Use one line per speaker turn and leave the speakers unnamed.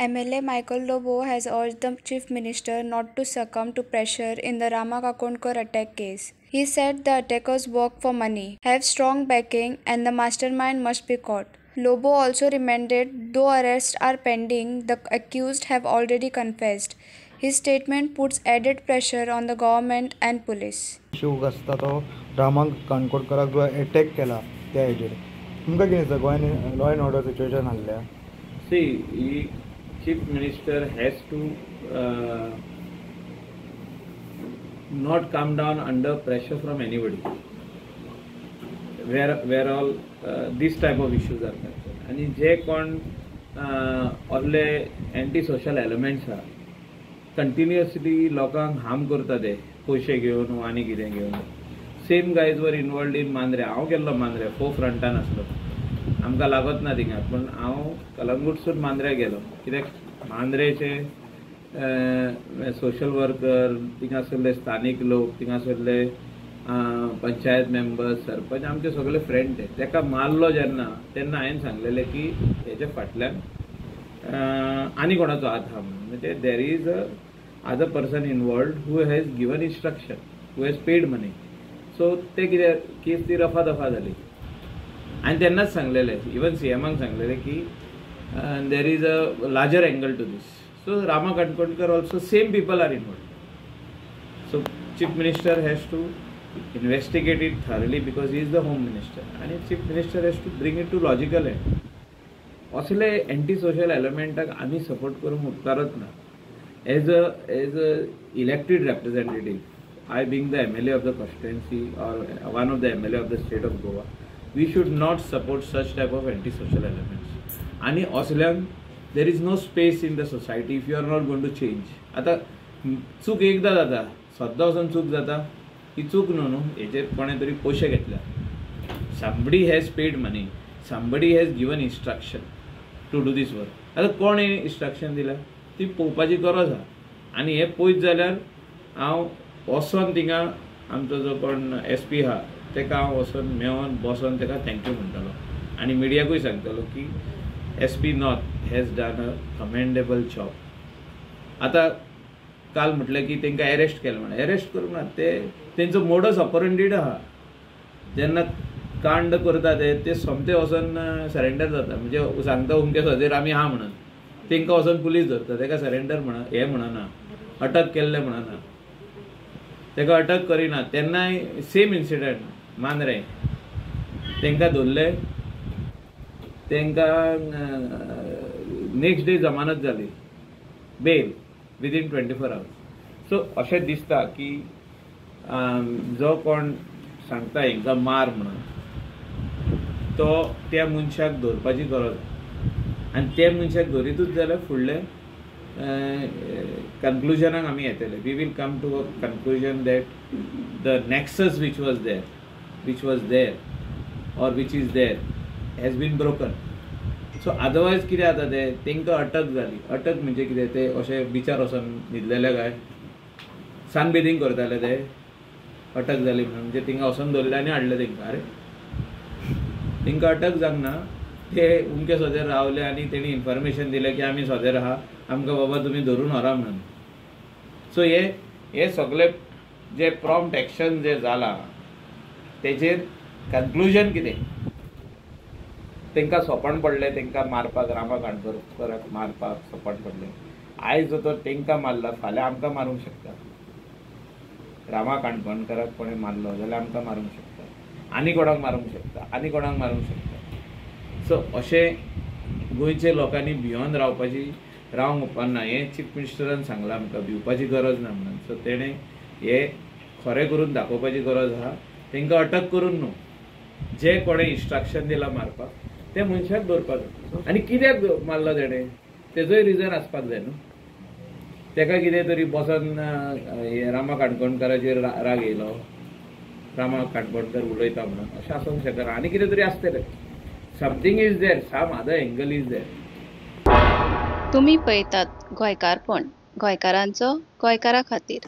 MLA Michael Lobo has urged the Chief Minister not to succumb to pressure in the Rama Kankonkar attack case. He said the attackers work for money, have strong backing, and the mastermind must be caught. Lobo also reminded though arrests are pending, the accused have already confessed. His statement puts added pressure on the government and police.
Issue आसता तो रामा काणकोणकराक जो attack केला त्या हेजेर तुमकां कितें दिसता गोंयान लॉ एंड ऑर्डर सिच्युएशन हाडल्या?
See, Chief Minister has to not come down under pressure from anybody. Where all this type of issues are concerned. आणि जे कोण असले एंटी सोशल एलिमेंट्स आहा, कंटिन्युअसली लोकांक हार्म करता ते पयशे घेवन आनी कितें घेवन. Same guys were involved in Mandrem. हांव गेल्लो मांद्रे, फो फ्रंटान आसलो, आमकां लागत ना थिंगा, पूण हांव कलंगूटसून मांद्र्या गेलो कित्याक मांद्रेचे सोशल वर्कर, थिंगासरले स्थानीक लोक, थिंगासरले पंचायत मेंबर्स, सरपंच, आमचे सगळे फ्रेंड ते. तेका मारलो जेन्ना तेन्ना हांवें सांगलेलें की हेच्या फाटल्यान आनी कोणाचो हात आहा म्हणून. म्हणजे there is a other person involved who has given instruction, who has paid money. So ते कितें केस ती रफा दफा जाली. आनी तेन्नाच सांगलेलें, इवन सी एमाक सांगलेलें की there is a larger angle to this. So Rama Kankonkar also same people are involved. So Chief Minister has to investigate it thoroughly because he is the Home Minister, आनी Chief Minister has to bring it to logical end. असले anti social एलिमेंटाक आमी support करूंक उपकारत ना. As a elected representative, I being the MLA of the constituency or one of the MLA of the state of Goa, we should not support such type of anti-social elements. आणि असल्यांक there is no space in the society if you are not going to change. आतां चूक एकदां जाता, सद्दां वचून चूक जाता, ही चूक न्हू न्हू, हेचेर कोणें तरी पयशे घेतल्या. Somebody has paid money, somebody has given instruction to do this work. आतां कोणें इन्स्ट्रक्शन दिल्या ती पळोवपाची गरज आहा. आनी हें पळयत जाल्यार हांव वचोन थिंगा आमचो जो कोण एस पी आहा तेका हांव वचोन मेळोन बसोन तेका thank you म्हणटलो आनी मिडियाकूय सांगतलो की SP North has done a commendable job. आतां काल म्हटलें की तांकां एरेस्ट केलें म्हणून, एरेस्ट करूंक ना, ते तेंचो मोडस ऑपरंडीड आहा. जेन्ना कांड करता ते सोमते वचोन सरेंडर जाता, म्हणजे सांगता उमके सजेर आमी आहा म्हणून, तांकां वचोन पुलीस धरता, तेका सरेंडर म्हणा हें म्हणना, अटक केल्लें म्हणना, तेका अटक करिना. तेन्नाय सेम इन्सिडंट मांद्रें, तांकां धरले, तांकां नेक्स्ट डे जमानत जाली, bail within 24 hours. So अशें दिसता की जो कोण सांगता हेंकां मार म्हणून तो त्या मनशाक धरपाची गरज आसा. आनी त्या मनशाक धरीतूच जाल्यार फुडलें कन्क्लुजनाक आमी येतले. We will come to a conclusion that the nexus which was there or which is there has been broken. So otherwise कितें जाता तें तांकां अटक जाली. अटक म्हणजे कितें, ते अशे बिचार वचोन न्हिदलेले काय सनबेदींग करताले ते, अटक जाली म्हणून म्हणजे थिंगा वचोन धरले आनी हाडले तांकां. अरे तांकां अटक जावंक ना, ते उमके सोदेर रावले आनी तेणी इन्फॉर्मेशन दिलें की आमी सोदेर आहा, आमकां बाबा तुमी धरून व्हरा म्हणून. सो हे हे सगळे जे प्रॉम्प्ट एक्शन जे जाला तेजेर कन्क्लुजन कितें, तांकां सोंपण पडलें तांकां मारपाक, रामा काणकोणकराक मारपाक सोंपण पडलें. आयज जो तो तांकां मारला, फाल्यां आमकां मारूंक शकता. रामा काणकोणकराक कोणें मारलो जाल्यार आमकां मारूंक शकता, आनी कोणाक मारूंक शकता, आनी कोणाक मारूंक शकता. सो अशें गोंयच्या लोकांनी भियोन रावपाची रावंक उपकारना. हें चीफ मिनिस्टरान सांगलां आमकां, भिवपाची गरज ना म्हणून. सो तेणें हें खरें करून दाखोवपाची गरज आहा. तांकां अटक करून न्हू, जे कोणें इन्स्ट्रक्शन दिलां मारपाक त्या मनशाक दवरपाक जाय. आनी कित्याक मारलो तेणें तेजोय रिजन आसपाक जाय न्हू. तेका कितें तरी बसोन रामा काणकोणकाराचेर राग येयलो, रामा काणकोणकर उलयता म्हणून, अशें आसूंक शकना. आनी कितें तरी आसतलें, something is there, some other angle is there.
तुमी पळयतात गोंयकारपण, गोंयकारांचो गोंयकारा खातीर.